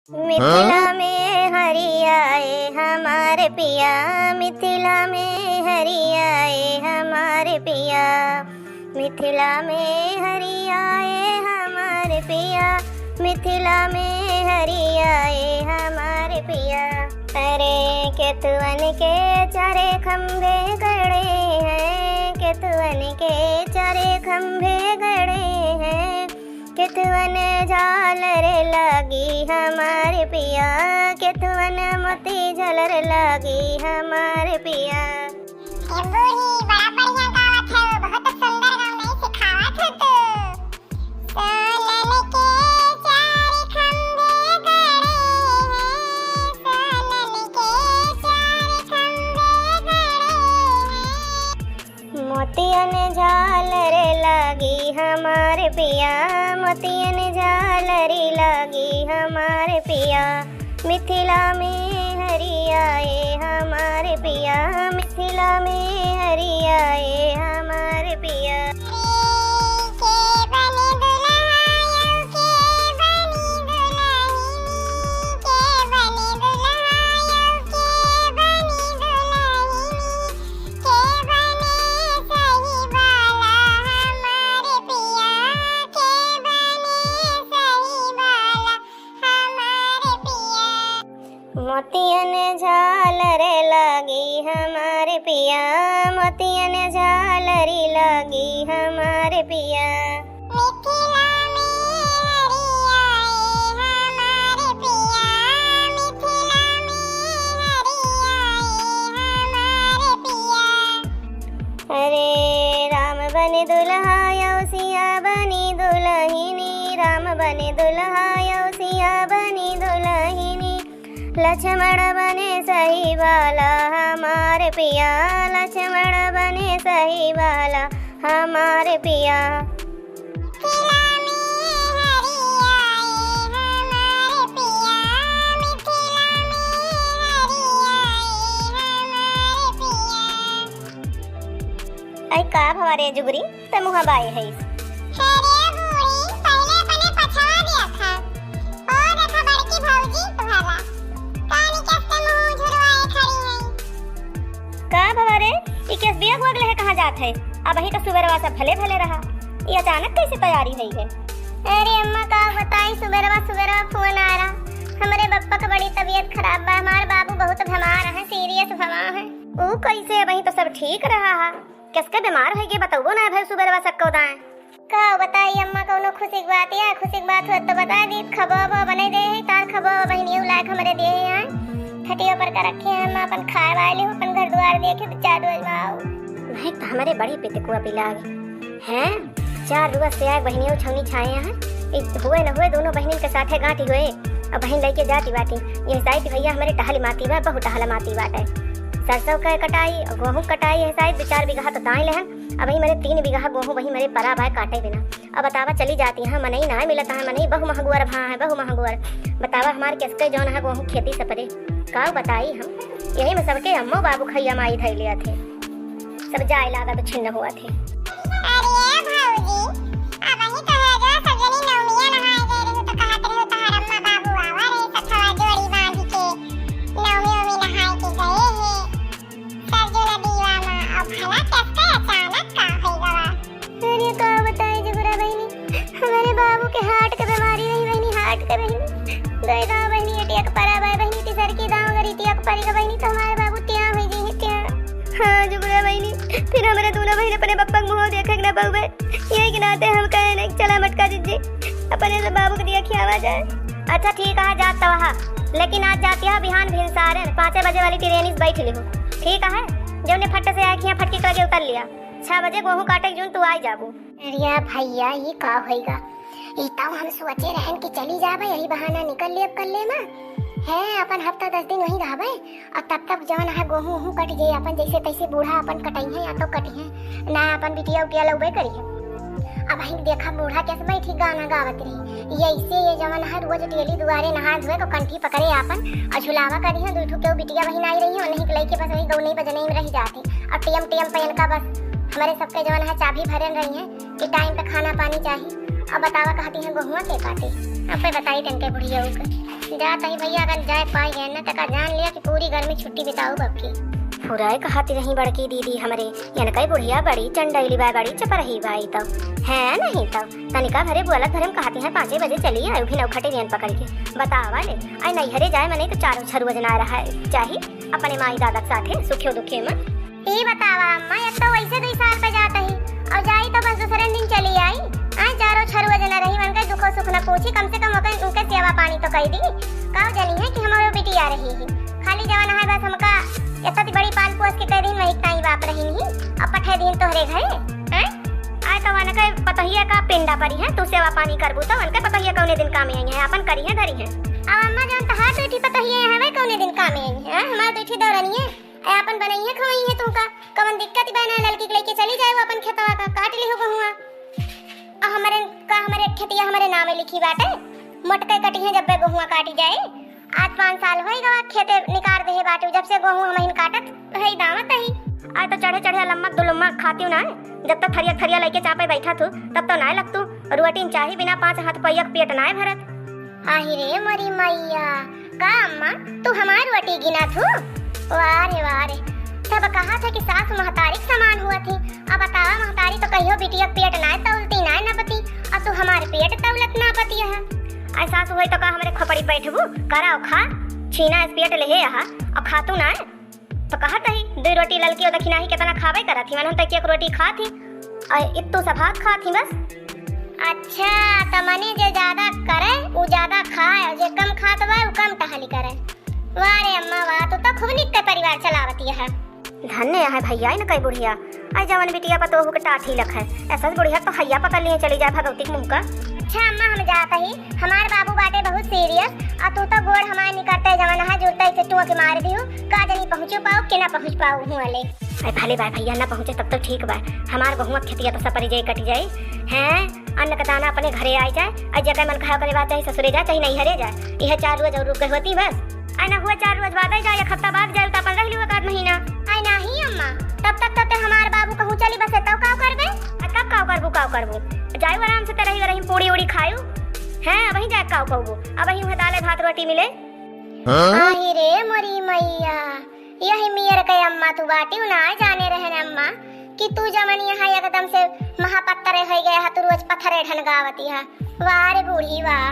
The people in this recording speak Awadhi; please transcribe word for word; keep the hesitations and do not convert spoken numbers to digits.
मिथिला में हरिया ए हमार पिया, मिथिला में हरिया ए हमार पिया, मिथिला में हरिया ए हमार पिया, मिथिला में हरिया ए हमार पिया। अरे केतुवन के चारे खंभे गड़े हैं, केतुवन के चारे खंभे गड़े हैं, केतुवन झालर लागी हमार पिया, केतुवन मोती झालर लागी हमार पिया। ए बूढ़ी, बड़ा बढ़िया गावत है, बहुत सुंदर गाँव नहीं सिखावत है तू। सोनन के चार खंभे गड़े हैं, सोनन के चार खंभे गड़े हैं। मोतियन झालर लागी हमार पिया, मोतियन झालर लागी हमार पिया। मिथिला में हरिया ए हमार पिया, मिथिला में हरिया ए हमार पिया। के बने दुल्हा, के बने दुल्हनी, के बने दुल्हा, के बने दुल्हनी, के बने सही वाला हमार पिया, के बने सही वाला हमार पिया। मोतियन झालर लागी हमार पिया, मोतियन झालर लागी हमार पिया। मिथिला में हरिया ए हमार पिया, मिथिला में हरिया ए हमार पिया। अरे राम बने दुल्हा अउ सिया बनी दुलहिनी, राम बने दुल्हा अउ सिया बनी दुलहिनी, लक्ष्मण बने सही वाला हमार पिया, लक्ष्मण बने सही वाला हमार पिया। मिथिला में हरिया ए हमार पिया, मिथिला में हरिया ए हमार पिया। ऐ का भवा रे जुगरी, ते मुँह बाए हइस। अरे बूढ़ी, पहिले अपने पछवा देखा। ओ देखा बड़की भौजी तोहरा। कानी कस के मुँह झुरवाए खड़ी है। का भवा रे, ई केस बिया गुआ गले है, कहाँ जात है? अबहीं तो सुबेरवा सब भले भले रहा, ई अचानक कैसे तैयारी हुई है? अरे अम्मा का बताई, सुबेरवा सुबेरवा फोन आ रहा, हमरे बप्पा के बड़ी तबीयत खराब बा, हमार बाबू बहुत बीमार है, सीरियस भवा है। ऊ कैसे, अबहीं तो सब ठीक रहा है। किसके बीमार होइगे बतउबो नाहीं भइल सुबेरवा सक्को दाएँ। का बताई अम्मा, कउनो खुशी के बात या खुशी के बात होत तो बताइ दीत, खबो बो बनाइ दे है, तार खबो बहिनियो लायक हमरे दे है। खटिया पर का रखे हैं अम्मा, अपन खाए वाए लेहू, अपन घर दुआर देखे, चार रोज में आओ। महक तो हमरे बड़ी पितकुआ पिलाग हैं, चार रोज से आए बहिनियो छौनी छाए हैं, ई हुए न हुए दोनों बहिनिन के साथे गांठी हुए। अब बहिन लइके जाती बाटी। ये हिसाई कि भइया हमरे टहल माती बा, बहुत टहल माती बाटे। सरसों के कटाई, गोहूँ कटाई, ये हिसाई दो चार बीघा तो दाई लेहन। अब वही मेरे तीन बीघा गोहूँ वही मेरे परा बाय काटे बिना। अब बतावा चली जाती हैं, मनई ना मिलत है, मनई बहु महगुअर भा है, बहु महगुअर। बतावा हमार किसके जौन है गोहूँ खेती सपरे। का बताई हम, यही में सबके अम्मो बाबू खैया माई धई लिया थे। सब जाए लागा तो छिन्न हुआ थे। अरे भौजी, अबहीं तो है जो सब जनी नवमिया नहाए गए रही तो कहत रही तोहार अम्मा बाबू आवा रहे सथवा जोड़ी बांध के नवमी उमी नहाए के गए हैं सरजू नदीवा में। अब भला कैसे अचानक का हो गवा? अरे का बताई जुगरा बहिनी, हमरे बाबू के heart के बीमारी रही बहिनी, heart के बहिनी। गए दाव बहिनी, एटिया के परा बाय बहिनी, तिसरकी दाव अगर एटिया के परी के बहिनी, तो हमारे बाबू त्यां होइ जइहे, त्यां। हाँ जुगरा बहिनी, फिर हमरे दूनो बहिन अपने बप्पा के मुँह देखे के ना पउबे। यही के नाते हम कहे नहीं, चला मटका जिज्जी, अपने से बाबू के दिया खियावा जाए। अच्छा ठीक है, जात तवा, लेकिन आज जाती है बिहान भिनसारन पाँचे बजे वाली ट्रेन से बैठ लिहू, ठीक है? जौने फट से आए खिया फटकी के लगे उतर लिया, छह बजे गोहूँ काटे जून तू आई जाबू। अरे भैया, ई का होइगा? ई तउ हम सोचे रहन कि चली जाबे, यही बहाना निकल लेब कल्ले मा। हैं, अपन हफ्ता दस दिन वहीं रहबे, अउर तब तक जौन है गोहूँ वोहूँ कट जाए, अपन जैसे तैसे बूढ़ा अपन कटइहें या तो कटिहें, ना अपन बिटिया उटिया लउबे करिहें। अबहीं देखा बूढ़ा कैसे बैठी गाना गावत रही, ये ऐसे ये जौन है रोज डेली दुआरे नहा धोए को कंठी पकड़े आपन अउर झुलावा करिहें, दुइ ठो केहू बिटिया बहिन आई रही है, उन्हीं के लइके बस वही गौनई बजनई में रहि जात है। अउर टेम टेम पे इनका बस हमरे सबके जौन है चाभी भरन रही है कि time पे खाना पानी चाही। अब बतावा कहती हैं गोहुआ के काटे, अब पे बताई तनके बुढ़िया के। जात ही भइया, अगर जाए पाई गए ना, त का जान लिया कि पूरी गर्मी छुट्टी बिताऊ बबकी। फुराए कहती रही बड़की दीदी हमरे, यनकई बुढ़िया बड़ी चंडैली बा, बड़ी चपरही बा ई तो। है नहीं तो, तनिका भरे बोलत भरे में कहती हैं, "पाँचे बजे चली आए, भी नौखटे रेन पकड़ के।" बतावा ले, आई नैहरे जाए मने तो चारों छरुआ जना रहा है, चाही अपने माई दादा के साथे सुखियो दुखियो में। ई बतावा अम्मा, एक तो वैसे दुई साल पे जात ही, और जाई तो बस दूसरे दिन चली आई। आए चारों छरुआ जना रही, उनके दुखो सुख न पूछी, कम से कम ओके, उनके सेवा पानी तो कई दी। काव जनी है कि हमारो बिटिया रही ही, खाली जवन है बस हमका इतना बड़ी पाल पोस के कह दिन, वही ताई बाप रही नहीं, अब पठे दिन तोहरे घरे। हैं? आए तो उनके पतोहिया का पिंडा परी है, तू सेवा पानी करबू तो उनके पतोहिया कौने दिन कामे आई है, अपन करी है धरी है। अब अम्मा जान तहार दुठी पतोहिया है, वह कौने दिन कामे आई है, हमार दुठी दौरनिए। ए, आपन बनइहे खवइहे तुमका, कवन दिक्कत बा ना, ललकी के लइके चली जाए, वो आपन खेतवा का काट लिहो गहुआ। आ हमरे का, हमरे खेतिया हमरे नामे लिखी बाटे, मोटके कटिहे जब्बे गहुआ काटी जाए। आज पाँच साल होई गवा खेते निकार देहे बाटे, जब से गहुआ हमहिन काटत हई दावत हई। आज तो चढ़े चढ़े लम्मक दुलम्मक खातिउ ना, जब तक थरिया थरिया लइके चापे बैठा थू, तब तो ना लगतू। रोटी चाही बिना पाँच हाथ पैया के पेट ना भरत। आही रे मोरी मैया, का अम्मा, तू हमार रोटी गिना थू? वाह रे, वाह रे। तब कहा था कि सास महतारी के समान हुआ थी। अब बतावा, महतारी तो कहियो बिटिया के पेट नाय तौलती, नाय नपती, और तू हमार पेट तौलत नापती है। ऐ सास हुई तो का हमरे खोपड़ी बैठबू? कराओ खा, छीना इस पेट लेहे यहाँ, और खा तू ना। तो कहत ही, "दुई रोटी ललकी और दखिनाही केतना खाबे करत ही, मन हम तो एक, एक रोटी खात ही, और इत्तू सा भात खात ही बस।" अच्छा, त मने जे ज्यादा करे, उ ज्यादा खाए, और जे कम खात बा, उ कम टहली करे। वाह रे अम्मा वाह, तू तो खूब निक के परिवार चलावती है। धन्य है भैया, इनकई बुढ़िया। आई जवन बिटिया पतोहू के टाठी लख है, ऐसा बुढ़िया तो हैया पकड़ लिए चली जाए भगवती के मुंह का। अच्छा अम्मा, हम जात ही, हमार बाबू बाटे बहुत serious, आ तू तो गोड़ हमार निकरते जवन है, जुरते से टुआ के मार दियो, का जनी पहुँचो पाओ कि ना पहुँच पाओ हुआ ले। अरे भले बा भैया, ना पहुँचे तब तो ठीक बा, हमार बहुआ खेतिया तो सपरी जाए, कट जाए। हैं, अन्न का दाना अपने घरे आ जाए, आ जगह मन खाओ करे बात चाहे ससुरे जाए, चाहे नैहरे जाए, यह चार रोज और रुक गए होती बस। आई ना हुआ चार रोज बाद आई जाए, एक हफ्ता बाद जाए, तो अपन रह लियो एक आध महीना। आई नाही अम्मा, तब तक तो ते हमार बाबू कहूँ चली बसे, तब काव करबे? आ कब काव करबू, काव करबू? जायु आराम से ते रही, रही पूड़ी उड़ी खायु। हैं, अबही जाए काव कहबू? अबही उहे दाले भात रोटी मिले। हाँ? आही रे मोरी मैया, यही मियर के अम्मा तू बाटी, उ ना जाने रहन अम्मा कि तू जवन यहाँ एकदम से महापत्तरे होई गए हा, तू रोज पत्थरे ढनगावती हा। वाह रे बूढ़ी वाह।